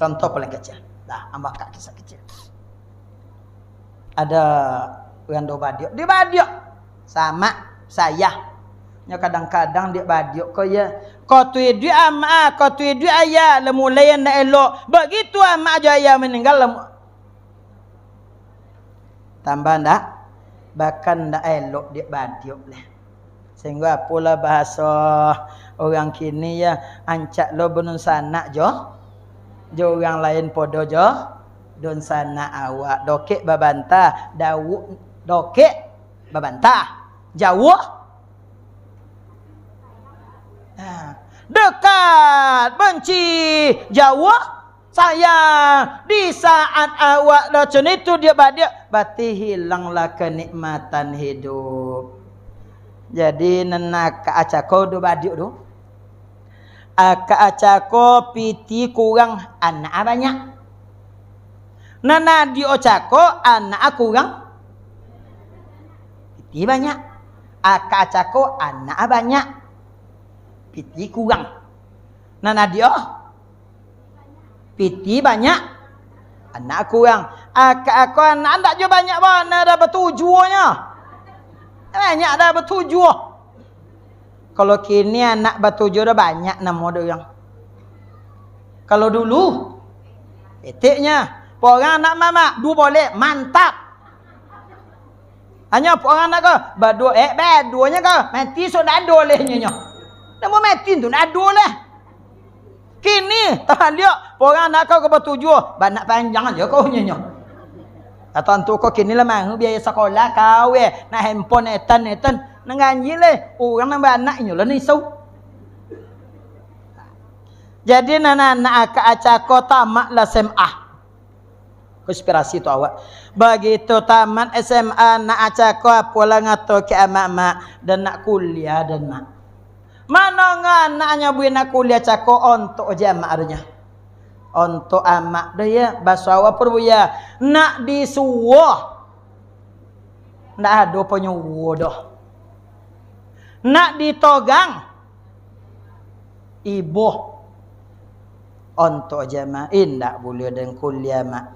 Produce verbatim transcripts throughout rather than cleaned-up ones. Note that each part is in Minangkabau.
Contoh paling kecil. Lah, ambo angkek kisah kecil. Ado urang duo badiak. Di badiak. Samak, sayah. Nyo kadang-kadang dek badiak ko, yo. Ko tu iduik amak, ko tu iduik ayah, lah mulai ndak elok. Bagitu amak jo ayah maninggal, lah mu-, tambah ndak, bahkan ndak elok dek badiak lah. Sahinggo apolah bahaso urang kini, yo, ancak lo badunsanak jo, jo urang lain podo jo dunsanak awak. Dokek babantah, dauak dokek babantah. Jauah. Ha. Dekat, benci, jauah, sayang. Di saat awak lah macam itu, dia badiak, berarti hilanglah kenikmatan hidup. Jadi, nan akak acako duo badiak tu. Akak acako pitih kurang, anak banyak. Nan adiak acako, anak kurang, pitih banyak. Akak acako, anak banyak, pitih kurang. Nan adiak, pitih banyak, anak kurang. Akak ako anak ndak jo banyak bana, dah batujuah nyo. Banyak dah batujuah. Kalau kini anak batujuah dah banyak namo dek urang. Kalau dulu, eteknya, pok urang anak mamak, duo boleh, mantap. Hanyo pok urang anak ko, baduo, eh, baduonyo ko, mati sudah ado leh nyo nyo. Namo mati tu, ndak ado leh. Kini, taliak, pok urang anak ko, ko batujuah, banak panjang aja ko nyo nyo. Atau antu ko kini lah mahu biaya sakolah kau, eh, nak handphone, etan, etan, nan ganji leh, urang nan baanak inyo lah nan isau. Jadi, nan anak akak acako tamat lah S M A. Konspirasi tu awak. Bagitu tamat S M A, nak acako apolah ngato ka amak-amak, dan nak kuliah dan mak. Mano nga anaknyo buya nak kuliah cako ontok je amak adonyo. Ontok amak doh ya, baso awak pun buya. Nak disuo. Ndak ado panyuo doh. Nak ditogang. Iboh. Ontok je mak, indak buliah den kuliah mak.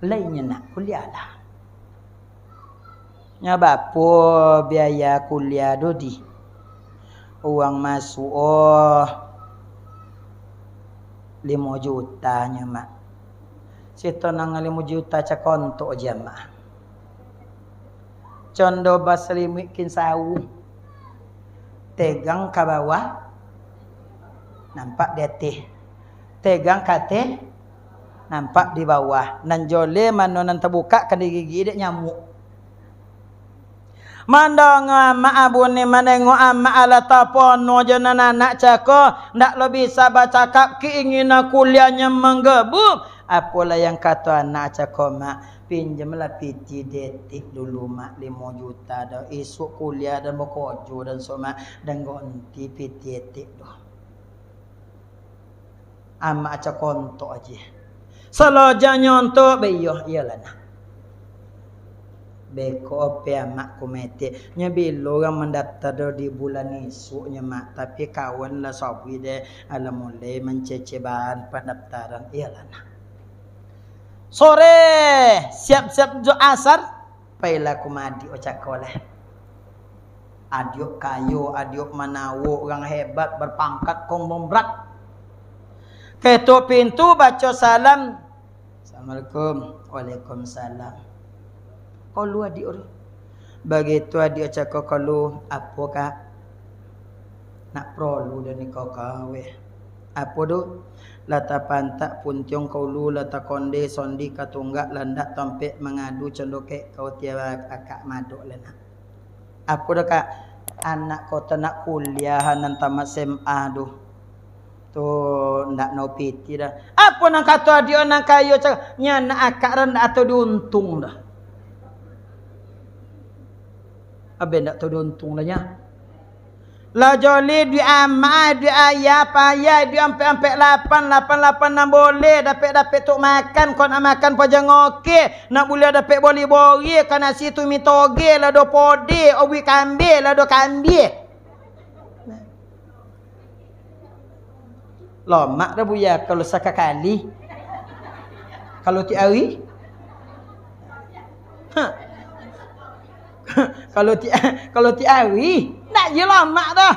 Lainyo nak kuliah lah. Nyo bapo biaya kuliah tu di? Uang masuak oh limo juta nyo mak. Sitonang limo juta cakontok je mak. Condo basalimuik kin sawu. Tegang ka bawah, nampak di ateh. Tegang ka ateh, nampak di bawah. Nan joleh mano nan tabukak kan digigik dek nyamuk. Mandongo amak abuni, manengok amak alah tapono jo nan anak cako, ndak lo bisa bacakap, keinginan kuliahnyo manggebu. Apolah yang kato anak cako mak, pinjamlah piti detik dulu mak, limo juta doh, isuak kuliah dan bakojo dan so mak, dan gonti piti etik doh. Amak cako ontok aje. Salojanyo ontok, baiyo, iyolah nah. Beko ope amak kumetek. Nyo bilo urang mandaftar do di bulan isuak nyo mak. Tapi kawan lah sabuik deh, alah mulai mancece bahan pandaftaran. Iyolah nah. Sore, siap-siap jo asar. Pailah kumadik ocako lah. Adiak kayo, adiak manawo, urang hebat, barpangkat, kong bombrak. Ketuk pintu, baco salam. Assalamualaikum. Waalaikumsalam. Kalu adiak tu. Bagitu adiak cako kalu, apo kak? Nak prolu dan iko kaweh. Apo tu? Lah tapantak puntiong kaulu, lah takonde sondi ka tunggak, landak tompek mangadu condokek kau tiaba akak madok lah nak. Apo dah kak? Anak kau tu nak kuliah, nan tamat S M A tu. Tu ndak nau piti dah. Apo nan kato adiak nan kayo cak, nya nak akak dah ndak atau diuntung dah. Abe ndak tau diuntung dah nya. Lah joleh duit amak, duit ayah, payah, duit ampek-ampek lapan, lapan-lapan nan boleh, dapek-dapek tuk makan, kok nak makan paja ngoke, nak buliah dapek boli bori, ka nasi tu mi toge, lah do pode, obuik kambie, lah do kambie. Lamak dah, Buya, kalau sakakali. Kalau tiap ari? Ha. Kalau ti-, kalau tiap ari, ndak je lamak dah.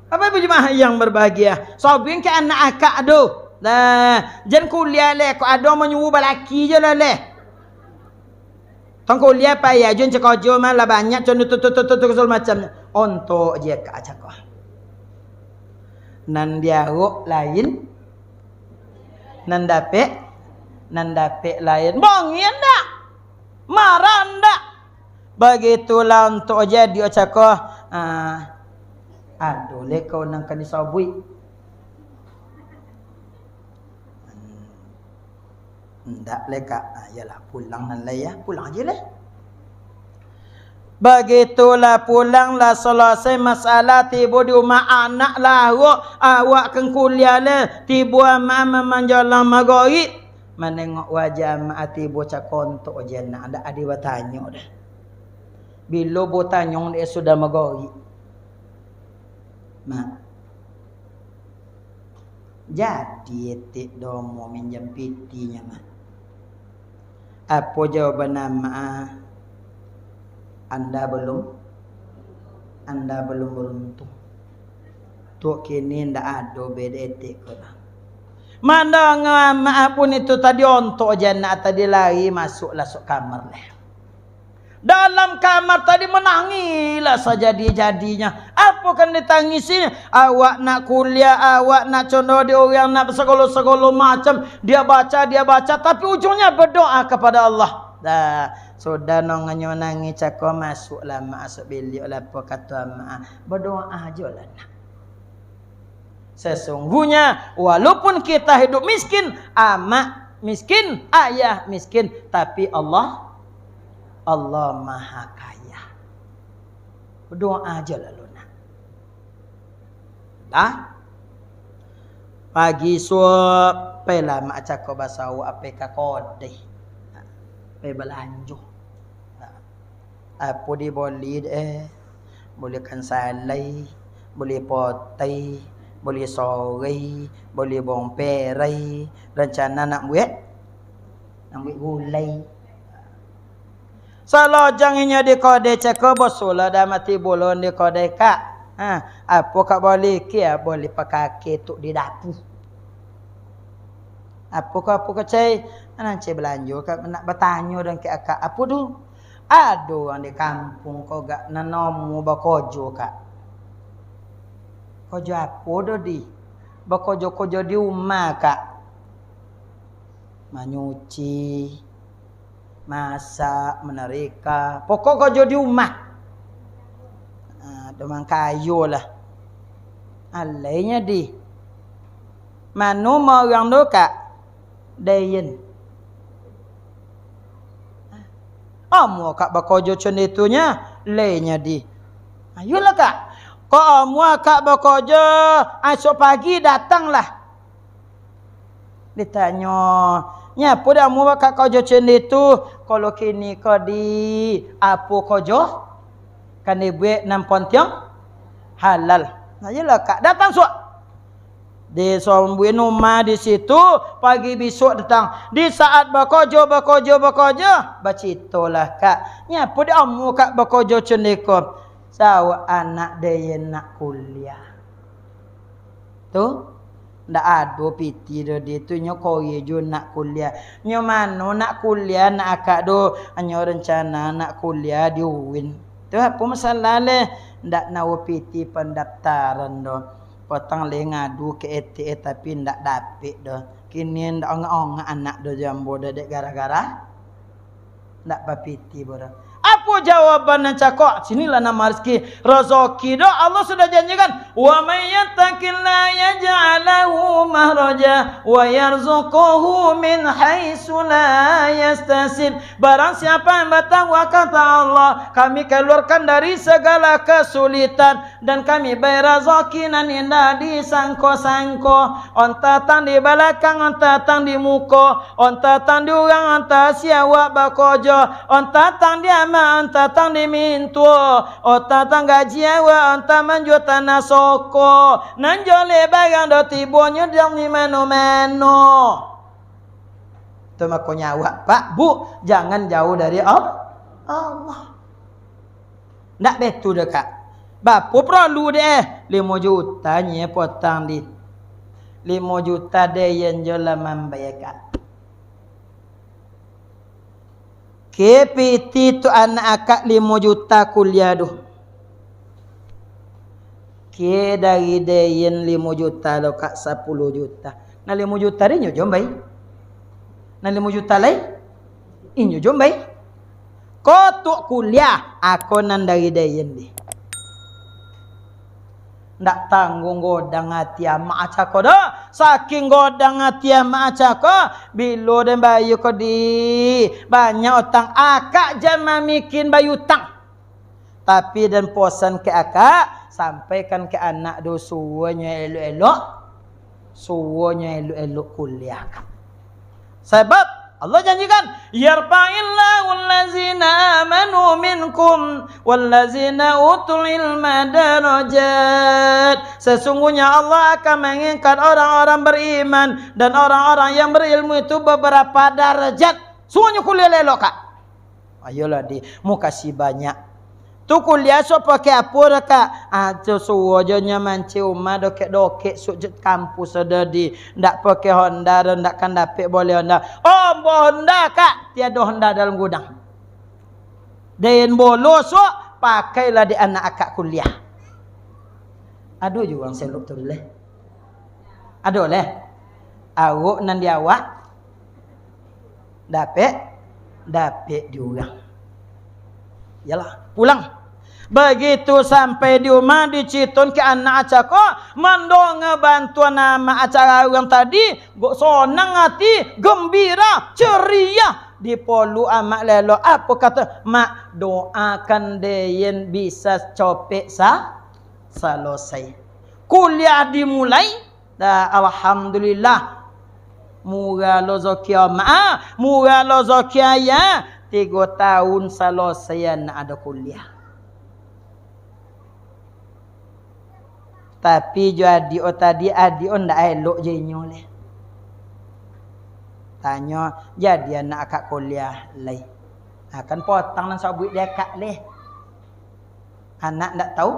Bapak Ibu jemaah yang berbahagia, sobing ke anak akak tu. Nah, jan kuliah leh, kok ado manyuruh balaki je lah leh. Tong kuliah payah jo cako jo mah lah banyak, condo tu, tu, tu, tu, tu, segala macam. Ontok je akak cako. Nan diarok lain, nan dapek, nan dapek lain. Bangih ndak? Marah ndak? Bagitulah ontok jadi cako. Ah, ado leh kau nan ka disabuik. Ndak leh, Kak. Ah, iyolah, pulang nan lai, ya. Pulang aja leh. Bagitulah pulang, lah salasai masalah, tibo di umah anak lah, awak, awak kan kuliah leh. Tibo amak mamanjalang magorik. Manengok wajah amak, tibo cako ontok je nak, ndak ado batanyo dah. Bilo batanyo dek sudah magorik. Mak. Jadi etek domo minjam pitinyo mah. Apo jawaban amak? Anda belum, anda belum beruntung. Tok kini ndak ado beda etek ko lah. Mandanga amak pun itu tadi ontok je nak tadi lari masuk lah sok kamar leh. Dalam kamar tadi manangislah sajadi-jadinyo. Apo kan ditangisi? Awak nak kuliah, awak nak condo di urang, nak sagalo-sagalo macam. Dia baca, dia baca, tapi ujungnya berdoa kepada Allah. Dah, sudah nonganyo nangih cako, masuklah mak, masuk biliak lah, apo kato mak, berdoa ajo lah nak. Sesungguhnya, walaupun kita hidup miskin, amak miskin, ayah miskin, tapi Allah, Allah Maha Kaya. Doa aja lalu nak. Dah? Pagi suok, pai lah mak cako basawak, pai ka kodai. Pai balanjo. Apo diboli deh? Boli ikan salai, boli potai, boli sorai, boli bawang perai. Rancana nak buek, nak buek gulai. Salojang inyo di kodai cako, bosulah dah mati bulun di kodai, Kak. Ha, apo kak boli? Kia boli pakake tuk di dapu. Apo ko, apo ko, cai? Nan cai balanjo, Kak, nak batanyo dek akak, apo tu? Ado urang di kampuang ko, Kak, nan namonyo bakojo, Kak. Kojo apo do, di? Bakojo-kojo di umah, Kak. Manyuci, masak, manarika, pokok kojo di umah. Ah, domang kayo lah. Alainyo di. Mano ma urang tu, Kak? Dayen. Amuah kak bakojo cun ditunyo, lainyo di. Ayolah, Kak. Kok amuah kak bakojo, asok pagi datanglah. Ditanyo, "Nyapo dah amuah kak kojo cun ditu?" Kalau kini ko di, apo kojo? Kan dibuek nan pontiang halal. Nah, iyolah, Kak. Datang suak. Disambuik umah di situ, pagi bisuak datang. Di saat bakojo, bakojo, bakojo, bacitolah, Kak. Nyapo di amuah kak bakojo cun ditu? Sawak anak dayen nak kuliah. Tu, ndak ado piti do di tu, nyo koyo jo nak kuliah. Nyo mano nak kuliah nak akak do, nyo rencana nak kuliah di uin. Tu apo masalah leh? Ndak nawo piti pandaftaran do. Patang leh ngadu ka etek, tapi ndak dapek do. Kini ndak ongak-ongak anak do jambo do dek gara-gara ndak bapiti bodoh. Apo jawaban nan cakok? Sinilah nama rezeki. Rezeki do Allah sudah janjikan. "Wa may yattaqillaha yaj'al lahu makhraja wa yarzuqhu min haitsu la yahtasib." Barang siapa yang bertakwa, kata Allah, Kami keluarkan dari segala kesulitan. Dan Kami bari razaki nan indak disangko-sangko, antah tang di balakang, antah tang di muko, antah tang di urang, antah si awak bakojo, antah tang di ama Tatang dimintuo, oh tatang gaji awak, oh tatang manjua tanah soko. Nan joleh barang do tibonyo di mano-mano. Tu makonyo awak, Pak, Bu, jangan jauh dari Al-, Allah. Ndak betul doh, Kak. Bapo porlu deh, limo juta nyo potang di. Limo juta deh, iyo nyo lah mambayar, Kak. Ke piti tu anak akak limo juta kuliah tu. Ke dari deyen limo juta lo kak sapuluh juta. Nah, limo juta deh inyo jombai. Nah, limo juta lai inyo jombai. Kotuk kuliah, ako nan dari deyen deh. Ndak tangguang godang ati amak acako doh. Saking godang ati amak acako, bilo den bayu ko di banyak utang, akak jan mamikin bayu utang. Tapi den posan ke akak, sampaikan ke anak do suruahnyo elok-elok, suruahnyo elok-elok kuliah. Sabab Allah janjikan, "Yarfa'illahu allazina amanu minkum wallazina utul ilma darajat." Sesungguhnya Allah akan mengangkat orang-orang beriman dan orang-orang yang berilmu itu beberapa darajat. Suruahnyo kuliah elok-elok, Kak. Ayolah di, mukasih banyak. Tu kuliah sok pakai apo doh, Kak? Ah, tu suruah jo nyo manci umah dokek-dokek, sok jo kampus ado di. Ndak pakai Honda doh, ndak kan dapek boleh Honda. Oh, ambo Honda, Kak. Tiado Honda dalam gudang. Den bolo sok, pakailah di anak akak kuliah. Ado jo urang selok tu leh. Ado leh. Arok nan di awak, dapek, dapek di urang. Yalah, pulang. Bagitu sampai di umah, diciton ke anak acako, mandonga bantuan amak acako urang tadi, gok sonang ati, gembira, ceria. Dipoluk amak lelo, apo kato, "Mak, doakan deyen bisa copek sa-, salosai." Kuliah dimulai, dah, alhamdulillah. Murah lo zoki amak, ah, murah lo zoki ayah. Tigo tahun salosai anak ado kuliah. Tapi jo adiak o tadi, adiak o ndak elok jo inyo leh. Tanyo, "Jadi anak akak kuliah lai?" Nah, kan potang nan sabuik di akak leh. Anak ndak tahu,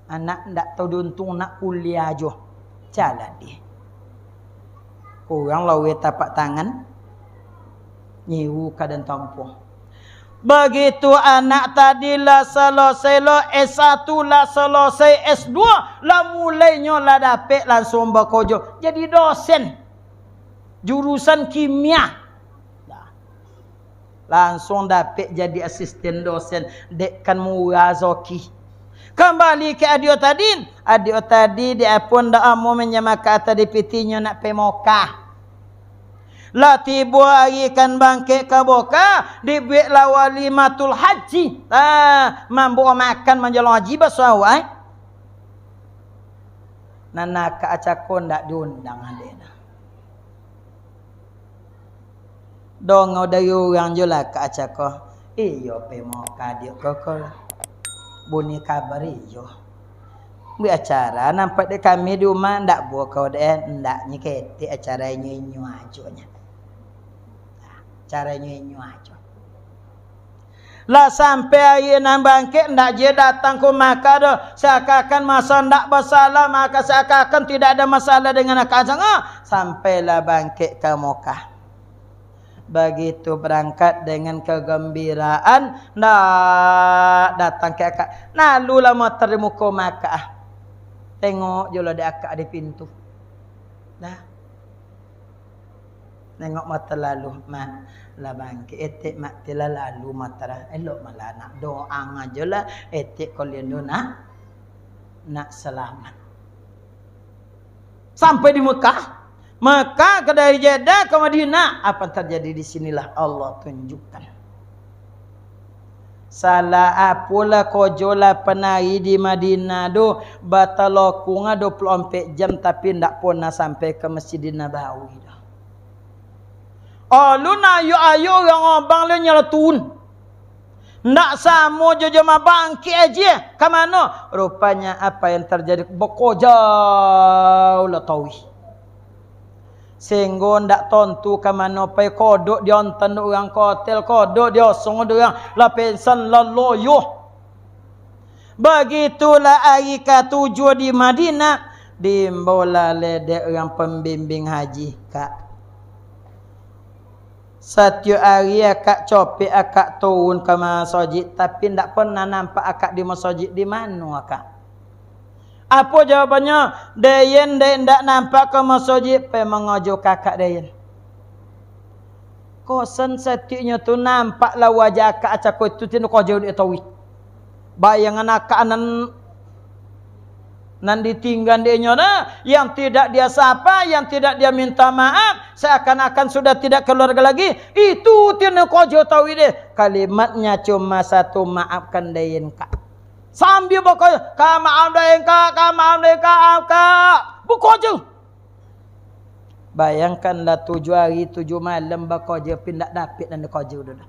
anak ndak tahu diuntung nak kuliah jo. Jalan deh. Kurang laweh tapak tangan, nyiru ka dan tampuah. Bagitu anak tadi lah salosai lo S satu, lah salosai S dua, lah mulainyo lah dapek langsung bakojo. Jadi dosen. Jurusan kimia. Nah. Langsung dapek jadi asisten dosen, dek kan murah zoki. Kambali ka adiak tadi, adiak tadi di apo ndak amuah manjamakah tadi pitinyo nak pai Mokah. Lah tibo ari kan bangkek ka Mokah, dibueklah walimatul haji. Ah, mambaok makan manjalang haji baso awak, eh. Nan akak acako ndak diundang dek nah. Dongo dari urang jo lah kak acako. Iyo, pai Mokah diak ko, ko. Bunyi kabar iyo. Buek acara nampak dek kami di umah, ndak buek kau dek, ndak nyo ketek acara inyo-inyo ajo nyo. Acara inyo-inyo ajo. Lah sampai ari nan bangkek, ndak je datang ka Makkah doh. Seakan-akan masa ndak basalah, maka seakan-akan tidak ada masalah dengan akak sanga. Sampailah bangkek ka Makkah. Bagitu berangkat dengan kegembiraan, ndak datang ka akak. Lalulah motor di muko Makkah. Tengok je lah di akak di pintu. Dah. Nengok motor lalu, Mak, lah bangkek, etek Mak ti lah lalu motor, elok malah nak doang ajo lah, etek kalian tu nak, nak selamat. Sampai di Mekah, Mekah ke dari Jeddah ke Madinah, apa yang terjadi di sinilah Allah tunjukkan. Salah apolah kojo lapan ari di Madinah tu, batalokong dua puluh ampek jam, tapi ndak pernah sampai ka Masjid Nabawi doh. Alun ayok-ayok urang obang le nyo lah turun. Ndak samo jo jamaah bangkik aja. Ka mano? Rupanya apa yang terjadi? Bakojau lah tawi. Sehinggo ndak tontu ka mano pai, kodok dionton dek urang ka hotel, kodok diosong dek urang, lah pensan, lah loyoh. Bagitulah ari katujuah di Madinah, diimbaulah lai dek urang pambimbing haji, Kak. Satiok ari akak copek, akak turun ka masajik, tapi ndak pernah nampak akak di masajik. Di mano akak? Apo jawabannyo? Dayen, dayen ndak nampak ka masajik, pai mangaja ka akak dayen. Kosan satioknyo tu nampaklah wajah akak acako itu, tino kaja dek tawi. Bayangan akak nan, nan ditinggan dek inyo dah, yang tidak dia sapa, yang tidak dia minta maaf, seakan-akan sudah tidak keluarga lagi, itu tino kaja tawi deh. Kalimatnya cuma satu, "Maafkan dayen, Kak." Sambil bako, "Ka maaf dayen, Kak, ka maaf dayen, Kak, Kak." Bako je. Bayangkanlah, tujuah ari tujuah malam bakojo, pindak dapek nan dikojo tu dah.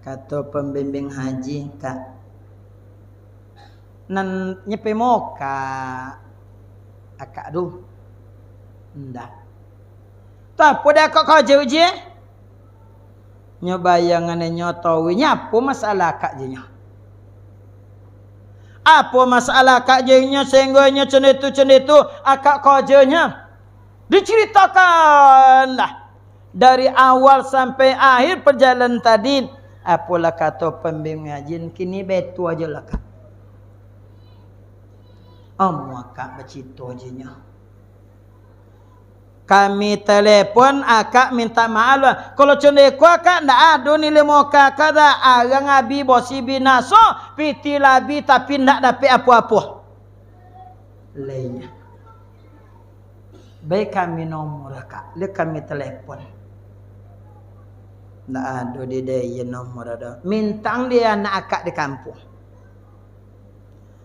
Kato pambimbing haji, Kak, nan nyepe moka akak tu? Ndak. Tu apo dek akak kojo je? Nyo bayangan nyo tawi, nyo apo masalah akak je nyo? Apo masalah akak je nyo, sehinggo nyo cando itu, cando itu, akak kojo nyo? Dicaritokanlah dari awal sampai akhir perjalanan tadi. Apolah kato pambimbing haji, kini baitu ajo lah, Kak. Amuah akak bacito je nyo. Kami telepon, akak minta maaf lah. Kalau cando iko akak, ndak ado nilai moka akak dah. Arang abih, bosi binaso, pitih labiah, tapi ndak dapek apo-apo. Lainya. Bai kami nomor akak, lai kami telepon. Ndak ado di daya nomor ado. Mintang di anak akak di kampuang.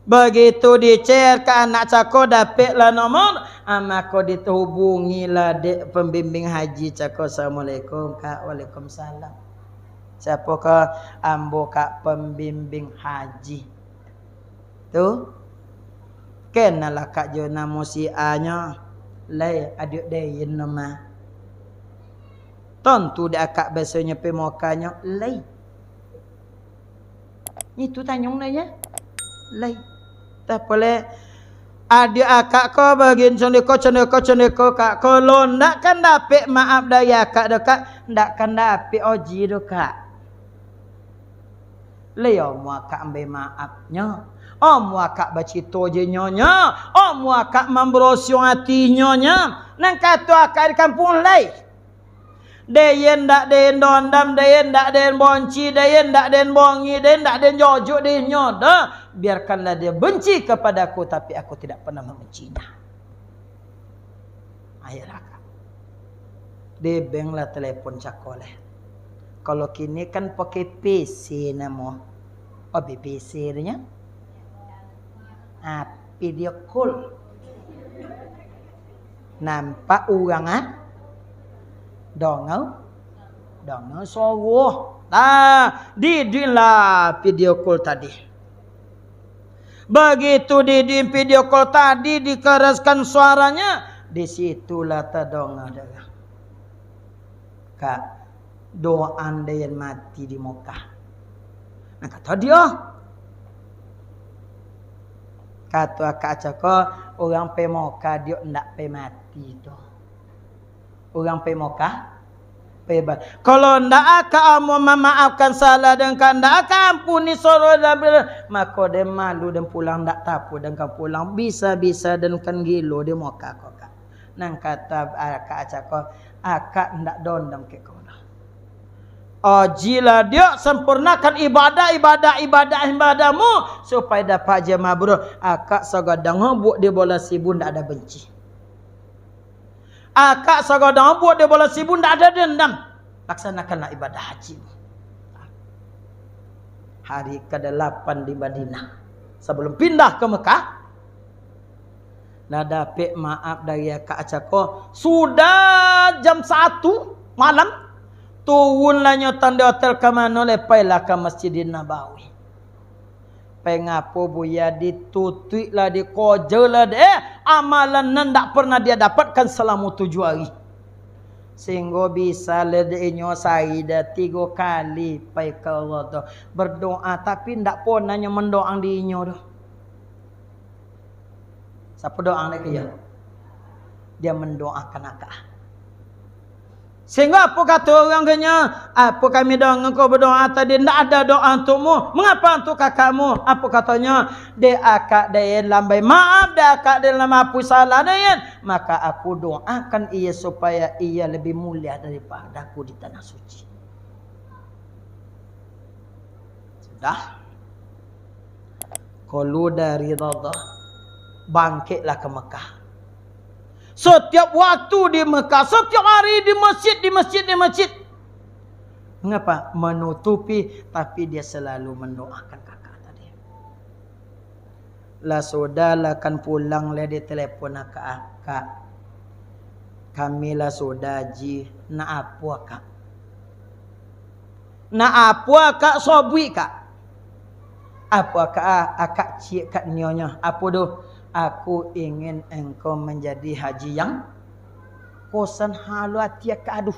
Bagitu di-chat ka anak cako, dapeklah nomor, ah, mako dihubungilah dek pambimbing haji cako, "Assalamualaikum, Kak." "Waalaikumsalam." "Siapo, Kak?" "Ambo, Kak, pambimbing haji tu. Kenalah, Kak, jo namo si A nyo?" "Lai, adiak Dayen no mah." "Tontu dek akak biasonyo pai mokanyo?" "Lai." Itu tanyong nanya. Lai. Tapoleh, adiak akak ko bagian candeko, candeko, candeko, Kak. Kalau ndak kan dapek maaf dari akak doh, Kak, ndak kan dapek oji doh, Kak. Lai, omo akak ambe maafnyo. Omo akak bacito je nyonya. Omo akak mambarosiah ati nyonya. Nan kato akak di kampuang lai. Dayen ndak den dondam, dayen ndak den bonci, dayen ndak den bongi, dayen ndak den jojok dek nyo doh. Biarkanlah dia benci kepada aku, tapi aku tidak pernah membencinya. Ayolah, Kak. Dibenglah telepon cako leh. Kalau kini kan pakai P C namo. Oh, P C tu nyo. Ah, video call. Nampak urang, ah? Dongau, dongau suaro. Nah, didilah video call tadi. Bagitu di, di video call tadi dikeraskan suaranya, di situlah tadonga dek, "Kak, doa Dayen mati di Mokah." Nah, kato dio. Kato akak cako, urang pai Mokah dio ndak pai mati tu. Urang pai Mokah, pai ba-, kalau ndak akak amuah mamaafkan salah den, kan ndak akak ampuni salah den, mako den malu den pulang, ndak tapu den ka pulang, bisa-bisa den kan gilo di Mokah ko, Kak. Nan kato akak cako, akak ndak dondam kek ko doh. Ojilah diok, sampurnakan ibadah, ibadah, ibadah, ibadahmu, supayo dapek aja mabrur. Akak sagadang buek di bola sibu, ndak ada benci. Akak sagadang buek di bola sibu, ndak ada dendam. Laksanakanlah ibadah haji. Hari kadalapan di Madinah, sabalum pindah ka Mekah, lah dapek maaf dari akak cako, sudah jam satu malam, Turunlah nyo tando hotel ka mano, lai pailah ka Masjidin Nabawi. Pai ngapo, Buya? Ditutuik lah, dikoja lah dek, eh, amalan nan ndak pernah dia dapatkan salamo tujuah ari. Sehinggo bisa lah dek inyo sahari dah tigo kali pai ka Allah tu berdoa, tapi ndak pernah nyo mandoang di inyo tu. Sapo doang dek iyo? Dia mandoakan akak. Sehinggo apo kato urang ka inyo, "Apo kami danga kau badoa tadi, ndak ada doa untukmu. Mangapa untuk kakakmu?" Apo katonyo? "Dek akak den lambai maaf, dek akak den lambai apuih salah den. Maka aku doakan ia supaya ia lebih mulia daripada aku di tanah suci." Sudah. Kalu dari Riyadh, bangkiklah ka Mekah. Setiap waktu di Mekah, setiap hari di masjid, di masjid, di masjid. Mangapa? Manutupi, tapi dia selalu mandoakan kakak tadi. Lah sudah, lah kan pulang, lah ditelepon akak, "Kak, kami lah sudah haji, nak apo, Kak?" Nak apo, Kak? Sobuik, Kak. Apo, Kak? Akak ciek, Kak, nionyo. Apo doh? Aku ingin engkau menjadi haji yang kosan halu ati, Kak. Aduh.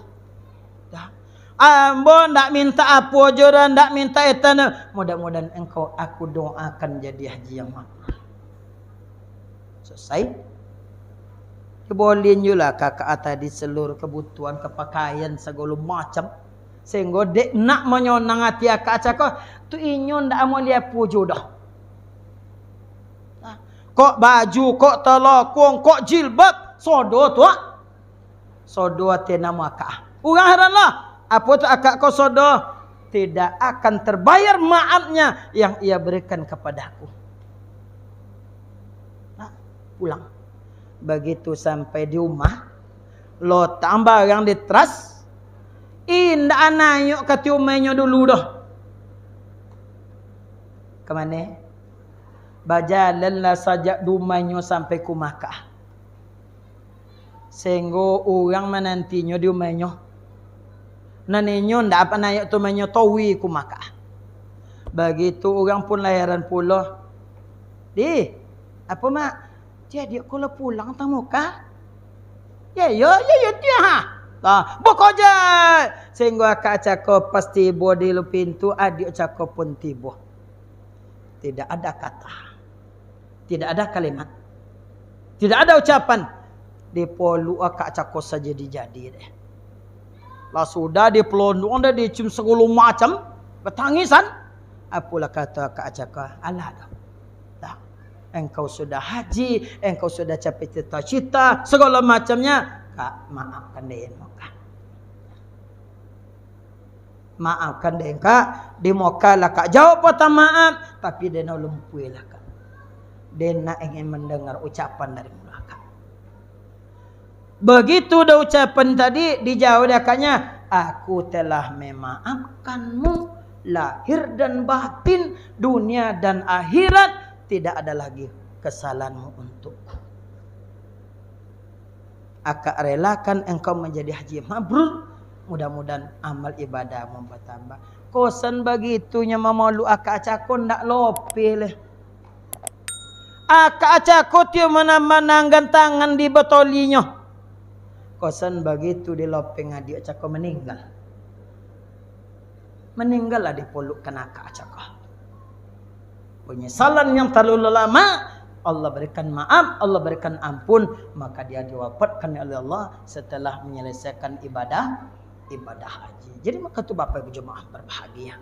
Dah. Ambo ndak minta apo jo doh, ndak minta etan. Mudah-mudahan engkau aku doakan jadi haji yang mabrur. Selesai. Dibolin julah kakak tadi seluruh kebutuhan, kapakaian, sagalo macam. Sehinggo dek nak manyonang ati akak cako, tu inyo ndak amuah liapu jo doh. Nah, kok baju, kok talakong, kok jilbab, sodo tu, ah. Sodo ati namo akak. Urang heran lah. Apo tu akak ko sodo? Tidak akan terbayar maafnya yang ia berikan kepadaku. Nah, pulang. Begitu sampai di rumah, lotak barang di teras, indak naik ka ati umahnyo dulu doh. Ka mano? Bajalanlah sajak di umahnyo sampai ka rumah akak. Sehinggo urang manantinyo di umahnyo. Nan inyo ndak apo naik tu umahnyo, tawi ka rumah akak. Bagitu urang pun lah heran pulo. "Dih, apo, Mak? Jadi ko lah pulang tang muka?" "Ya, yo, ya, yo, tiah, ha." Lah, buko je. Sehinggo akak cako pas tibo di lu pintu, adiak cako pun tibo. Tidak ada kata. Tidak ada kalimat. Tidak ada ucapan. Dipoluk akak cako sajadi-jadi deh. Lah sudah dipelonduang deh, dicium sagalo macam, batangisan. Apolah kato akak cako, "Alah doh. Dah. Engkau sudah haji, engkau sudah capai cita-cita, sagalo macamnya. Kak, maafkan deh, Kak." Maafkan den, Kak. Di Mokah lah Kak jawab patah maaf, tapi den lumpuih lah, Kak. Den nak ingin mendengar ucapan dari mulut Kak. Begitu dah ucapan tadi, dijawab dek akaknya, "Aku telah memaafkanmu, lahir dan batin, dunia dan akhirat, tidak ada lagi kesalahanmu untukku." Akak relakan engkau menjadi haji mabrur. Mudah-mudahan amal ibadahmu bertambah. Kosan bagitunyo mamoluk akak cako ndak lopeh leh. Akak cako tiok manam-, mananggan tangan di batolinyo. Kosan bagitu dilopeng adiak cako meninggal. Meninggallah dipolukkan akak cako. Penyesalan yang terlalu lama, Allah berikan maaf, Allah berikan ampun, maka dia diwafatkan oleh Allah setelah menyelesaikan ibadah, ibadah haji. Jadi, maka tu, Bapak Ibu jemaah berbahagia.